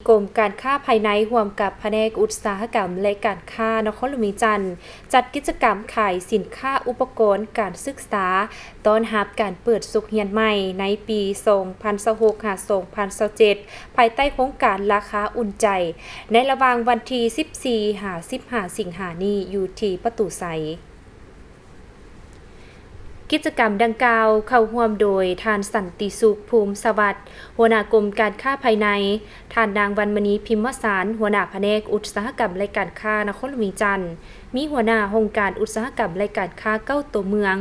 ກົມການຄ້າພາຍໃນຮ່ວມກັບພະແນກອຸດສາຫະກຳ ແລະ ການຄ້ານະຄອນຫຼວງວຽງຈັນ ຈັດກິດຈະກຳຂາຍສິນຄ້າອຸປະກອນການສຶກສາ ຕ້ອນຮັບການເປີດສົກຮຽນໃໝ່ໃນປີສອງພັນຊາວຫົກ ຫາ ສອງພັນຊາວເຈັດ ພາຍໃຕ້ໂຄງການລາຄາອຸ່ນໃຈ ໃນລະຫວ່າງວັນທີສິບສີ່ ຫາ ສິບຫ້າ ສິງຫານີ້ ຢູ່ທີ່ປະຕູໄຊ. ກິດຈະກຳດັ່ງກ່າວເຂົ້າຮ່ວມໂດຍ ທ່ານ ສັນຕິສຸກ ພູມສະຫວັດ ຫົວໜ້າກົມການຄ້າພາຍໃນ, ທ່ານ ນາງ ວັນມະນີ ພິມມະສານ ຫົວໜ້າພະແນກອຸດສາຫະກຳ ແລະ ການຄ້ານະຄອນຫຼວງວຽງຈັນ, ມີຫົວໜ້າຫ້ອງການອຸດສາຫະກຳ ແລະ ການຄ້າເກົ້າຕົວເມືອງ,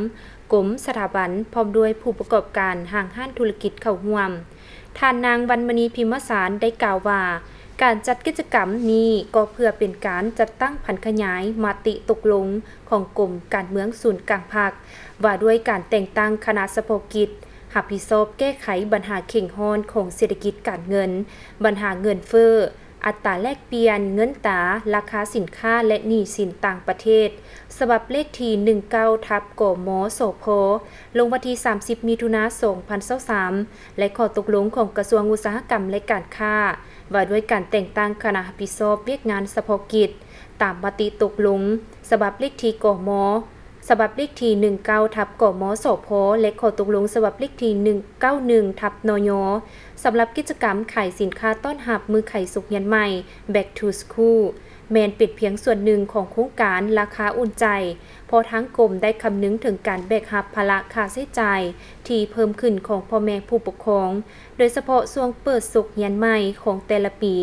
ກົມ, ສະຖາບັນ ພ້ອມດ້ວຍຜູ້ປະກອບການຫ້າງຮ້ານທຸລະກິດເຂົ້າຮ່ວມ. ທ່ານນາງ ວັນມະນີ ພິມມະສານ ໄດ້ກ່າວວ່າ ການຈັດກິດຈະກຳນີ້ກໍເພື່ອເປັນການຈັດຕັ້ງຜັນຂະຫຍາຍມະຕິຕົກລົງຂອງກົມການເມືອງສູນກາງພັກ ວ່າດ້ວຍການແຕ່ງຕັ້ງຄະນະສະເພາະກິດ ຮັບຜິດຊອບແກ້ໄຂບັນຫາເຄັ່ງຮ້ອນຂອງເສດຖະກິດການເງິນ, ບັນຫາເງິນເຟີ້, ອັດຕາແລກປ່ຽນເງິນຕາ, ລາຄາສິນຄ້າ ແລະ ໜີ້ສິນຕ່າງປະເທດ, ສະບັບເລກທີ ໜຶ່ງເກົ້າ ທັບ ກມສພ ລົງວັນທີ ສາມສິບ ມິຖຸນາ ສອງພັນຊາວສາມ ແລະ ຂໍ້ຕົກລົງຂອງກະຊວງອຸດສາຫະກຳ ແລະ ການຄ້າ ວ່າດ້ວຍການແຕ່ງຕັ້ງຄະນະຮັບຜິດຊອບວຽກງານສະເພາະກິດ ຕາມມະຕິຕົກລົງ ສະບັບເລກທີ ກມ ສະບັບເລກທີ ໜຶ່ງເກົ້າ ທັບ ກມສພ ແລະ ຂໍ້ຕົກລົງສະບັບເລກທີ ໜຶ່ງເກົ້າໜຶ່ງ ທັບ ນຍ ສຳລັບກິດຈະກຳຂາຍສິນຄ້າຕ້ອນຮັບມື້ໄຂສົກຮຽນໃໝ່ Back to School ແມ່ນເປັນພຽງສ່ວນໜຶ່ງຂອງໂຄງການລາຄາອຸ່ນໃຈ, ເພາະທາງກົມໄດ້ຄຳນຶງເຖິງການແບກຮັບພາລະຄ່າໃຊ້ຈ່າຍທີ່ເພີ່ມຂຶ້ນຂອງພໍ່ແມ່ຜູ້ປົກຄອງ, ໂດຍສະເພາະຊ່ວງເປີດສົກຮຽນໃໝ່ຂອງແຕ່ລະປີ,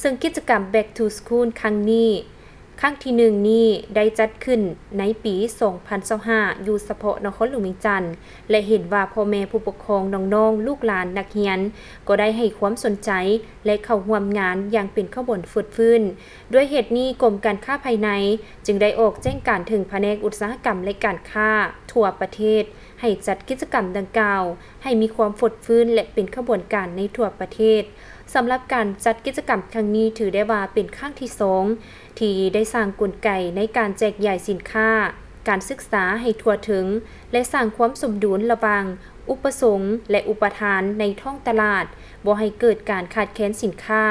ເຊິ່ງກິດຈະກຳ Back to School ຄັ້ງນີ້ ຄັ້ງທີໜຶ່ງນີ້ໄດ້ຈັດຂຶ້ນໃນປີສອງພັນຊາວຫ້າ ຢູ່ສະເພາະນະຄອນຫຼວງວຽງຈັນ ແລະ ເຫັນວ່າພໍ່ແມ່ຜູ້ປົກຄອງນ້ອງໆ ລູກຫຼານນັກຮຽນ ກໍໄດ້ໃຫ້ຄວາມສົນໃຈ ແລະ ເຂົ້າຮ່ວມງານຢ່າງເປັນຂະບວນຟົດຟື້ນ. ດ້ວຍເຫດນີ້, ກົມການຄ້າພາຍໃນຈຶ່ງໄດ້ອອກແຈ້ງການເຖິງພະແນກອຸດສາຫະກຳ ແລະ ການຄ້າທົ່ວປະເທດ ໃຫ້ຈັດກິດຈະກຳດັ່ງກ່າວໃຫ້ມີຄວາມຟົດຟື້ນ ແລະ ເປັນຂະບວນການໃນທົ່ວປະເທດ. ສຳລັບການຈັດກິດຈະກຳຄັ້ງນີ້ ຖືໄດ້ວ່າເປັນຄັ້ງທີສອງ ທີ່ໄດ້ສ້າງກົນໄກໃນການແຈກຢາຍສິນຄ້າ, ການສຶກສາໃຫ້ທົ່ວເຖິງ ແລະ ສ້າງຄວາມສົມດຸນລະຫວ່າງອຸປະສົງ ແລະ ອຸປະທານໃນທ້ອງຕະຫຼາດ, ບໍ່ໃຫ້ເກີດການຂາດແຄນສິນຄ້າ,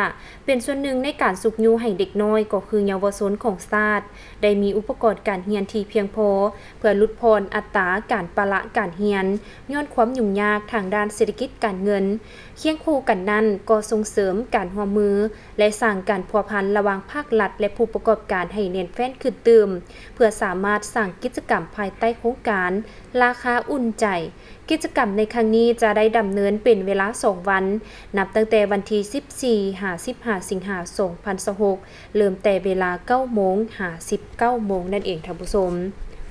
ເປັນສ່ວນໜຶ່ງໃນການຊຸກຍູ້ໃຫ້ເດັກນ້ອຍ ກໍຄືເຍົາວະຊົນຂອງຊາດ ໄດ້ມີອຸປະກອນການຮຽນທີ່ພຽງພໍ ເພື່ອຫຼຸດຜ່ອນອັດຕາການປະລະການຮຽນ ຍ້ອນຄວາມຫຍຸ້ງຍາກທາງດ້ານເສດຖະກິດການເງິນ. ຄຽງຄູ່ກັນນັ້ນ, ກໍສົ່ງເສີມການຮ່ວມມື ແລະ ສ້າງການພົວພັນລະຫວ່າງພາກລັດ ແລະ ຜູ້ປະກອບການໃຫ້ແໜ້ນແຟ້ນຂຶ້ນຕື່ມ, ເພື່ອສາມາດສ້າງກິດຈະກຳພາຍໃຕ້ໂຄງການລາຄາອຸ່ນໃຈ. ກິດຈະກຳໃນຄັ້ງນີ້ຈະໄດ້ດຳເນີນເປັນເວລາສອງວັນ, ນັບຕັ້ງແຕ່ວັນທີສິບສີ່ ຫາ ສິບຫ້າ ສິງຫາ ສອງພັນຊາວຫົກ ເລີ່ມແຕ່ເວລາເກົ້າໂມງ ຫາ ສິບເກົ້າໂມງນັ້ນເອງທ່ານຜູ້ຊົມ.